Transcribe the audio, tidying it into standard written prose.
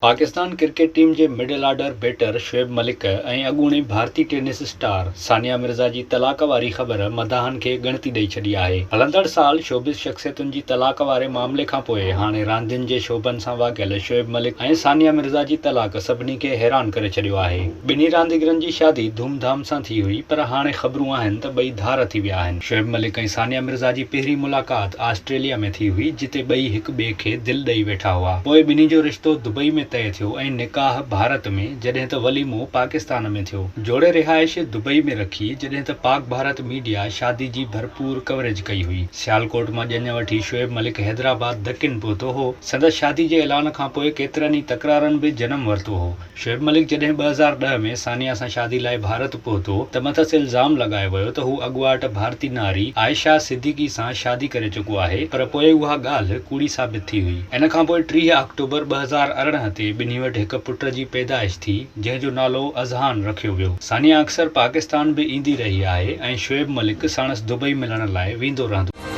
Pakistan cricket team جي middle order batter Shoaib Malik ۽ اڳوڻي ڀارتي ٽينس اسٽار ثانيه مرزا جي طلاق واري خبر مداحن کي ڳڻتي ڏئي ڇڏي آهي. هلندڙ سال شوبز شخصيتن جي طلاق واري معاملي کانپوء هاڻي راندين جي شعبن سان واڳيل شعيب ملڪ ۽ ثانيه مرزا جي طلاق سڀني کي حيران ڪري ڇڏيو آهي. ٻنهي رانديگرن جي شادي ڌوم ڌام سان ٿي هئي پر هاڻي خبرون آهن ته ٻئي ڌار ٿي ويا آهن. شعيب ملڪ ۽ ثانيه مرزا جي پهرين ملاقات آسٽريليا ۾ ٿي هئي جتي ٻئي هڪ ٻئي کي دل ڏئي ويٺا هئا. پوء ٻنهي جو رشتو دبئي ۾ طئي ٿيو ۽ نڪاح ڀارت ۾ جڏهن ته وليمو پاڪستان ۾ ٿيو. جوڙي رهائش دبئي ۾ رکي جڏهن ته پاڪ ڀارت ميڊيا شادي جي ڀرپور ڪوريج ڪئي هئي. سيالڪوٽ مان ڄڃ وٺي شعيب ملڪ حيدرآباد دکن پهتو هو. سندس شادي جي اعلان کانپوء ڪيترن ئي تڪرارن به جنم ورتو هو. شعيب ملڪ جڏهن 2010 ۾ ثانيه سان شادي لاء ڀارت پهتو ته مٿس الزام لڳايو ويو ته هو اڳواٽ ڀارتي ناري عائشه صديقي سان شادي ڪري چڪو آهي پر پوء اها ڳالهه ڪوڙي ثابت ٿي هئي. ان کانپوء 30 آڪٽوبر 2018 تي ٻنهي وٽ هڪ پٽ جي پيدائش ٿي جنهن جو نالو اذهان رکيو ويو. ثانيه اڪثر پاڪستان به ايندي رهي آهي ۽ شعيب ملڪ ساڻس دبئي ملڻ لاء ويندو رهندو.